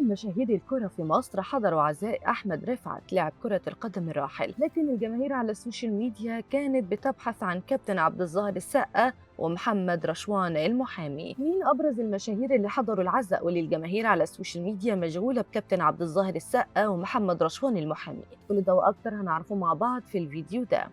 كل مشاهير الكرة في مصر حضروا عزاء أحمد رفعت لاعب كرة القدم الراحل، لكن الجماهير على السوشيال ميديا كانت بتبحث عن كابتن عبد الظاهر السقا ومحمد رشوان المحامي. مين أبرز المشاهير اللي حضروا العزاء واللي الجماهير على السوشيال ميديا مشغولة بكابتن عبد الظاهر السقا ومحمد رشوان المحامي؟ كل ده وأكتر هنعرفه مع بعض في الفيديو ده.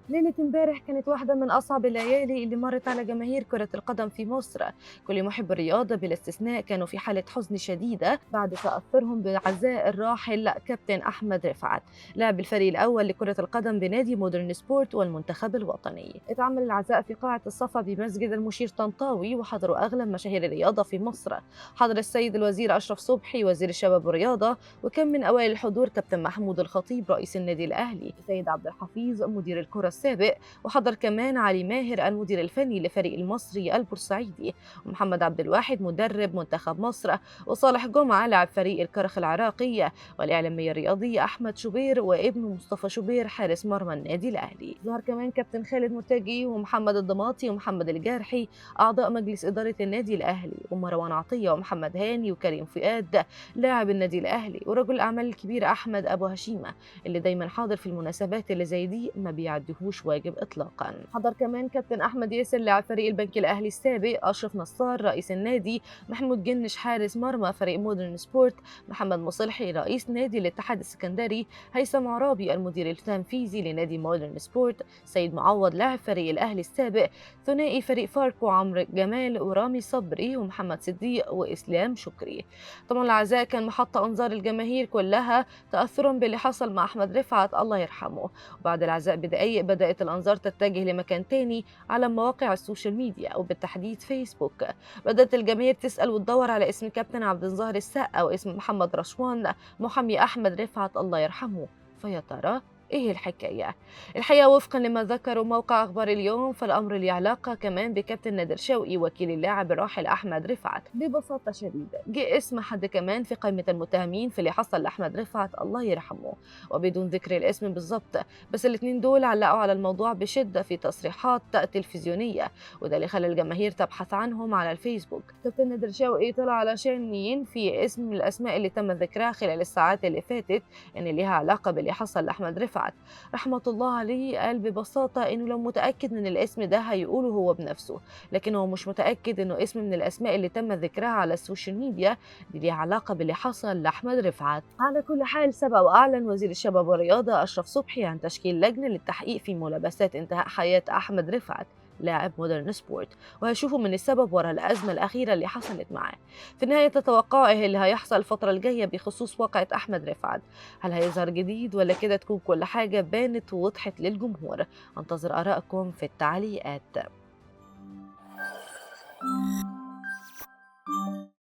ليلة امبارح كانت واحدة من أصعب الليالي اللي مرت على جماهير كرة القدم في مصر. كل محب الرياضة بلا استثناء كانوا في حالة حزن شديدة بعد تأثرهم بعزاء الراحل كابتن أحمد رفعت لاعب الفريق الأول لكرة القدم بنادي مودرن سبورت والمنتخب الوطني. اتعمل العزاء في قاعة الصفا بمسجد المشير طنطاوي وحضروا أغلب مشاهير الرياضة في مصر. حضر السيد الوزير أشرف صبحي وزير الشباب والرياضة، وكان من أوائل الحضور كابتن محمود الخطيب رئيس النادي الأهلي، السيد عبد الحفيظ مدير الكرة السابق، وحضر كمان علي ماهر المدير الفني لفريق المصري البورسعيدي، ومحمد عبد الواحد مدرب منتخب مصر، وصالح جمعة لاعب فريق الكرخ العراقي، والإعلامي الرياضي أحمد شوبير وابنه مصطفى شوبير حارس مرمى النادي الأهلي. ظهر كمان كابتن خالد مرتجي ومحمد الضماطي ومحمد الجارحي أعضاء مجلس إدارة النادي الأهلي، ومروان عطية ومحمد هاني وكريم فؤاد لاعب النادي الأهلي، ورجل الأعمال الكبير أحمد أبو هشيمة اللي دايما حاضر في المناسبات اللي زي دي ما بيعديهوش واجب اطلاقا. حضر كمان كابتن احمد ياسر لاعب فريق البنك الاهلي السابق، اشرف نصار رئيس النادي، محمود جنش حارس مرمى فريق مودرن سبورت، محمد مصلحي رئيس نادي الاتحاد السكندري، هيثم عرابي المدير التنفيذي لنادي مودرن سبورت، سيد معوض لاعب فريق الاهلي السابق، ثنائي فريق فاركو عمرو جمال ورامي صبري ومحمد صديق واسلام شكري. طبعا العزاء كان محط انظار الجماهير كلها تاثرا باللي حصل مع احمد رفعت الله يرحمه. وبعد العزاء بدقايق بدأت الأنظار تتجه لمكان تاني على مواقع السوشيال ميديا وبالتحديد فيسبوك. بدأت الجماهير تسأل وتدور على اسم كابتن عبد الظاهر السقا واسم محمد رشوان محامي أحمد رفعت الله يرحمه. فيا ترى ايه الحكاية؟ الحقيقة وفقا لما ذكروا موقع اخبار اليوم فالامر له علاقة كمان بكابتن نادر شوقي وكيل اللاعب الراحل احمد رفعت. ببساطة شديدة جه اسم حد كمان في قائمة المتهمين في اللي حصل لاحمد رفعت الله يرحمه، وبدون ذكر الاسم بالظبط، بس الاثنين دول علقوا على الموضوع بشده في تصريحات تلفزيونية، وده اللي خلى الجماهير تبحث عنهم على الفيسبوك. كابتن نادر شوقي طلع علشان ينفي اسم من الاسماء اللي تم ذكرها خلال الساعات اللي فاتت ان ليها علاقة باللي حصل لاحمد رفعت رحمة الله عليه. قال ببساطة إنه لو متأكد من الاسم ده هيقوله هو بنفسه، لكن هو مش متأكد إنه اسم من الأسماء اللي تم ذكرها على السوشيال ميديا دي ليها علاقة باللي حصل لأحمد رفعت. على كل حال سبق وأعلن وزير الشباب والرياضة أشرف صبحي عن تشكيل لجنة للتحقيق في ملابسات انتهاء حياة أحمد رفعت لاعب مودرن سبورت، وهيشوفوا من السبب وراء الأزمة الأخيرة اللي حصلت معاه. في النهاية تتوقعوا إيه اللي هيحصل الفترة الجاية بخصوص واقعة أحمد رفعت؟ هل هيظهر جديد ولا كده تكون كل حاجة بانت ووضحت للجمهور؟ انتظر آرائكم في التعليقات.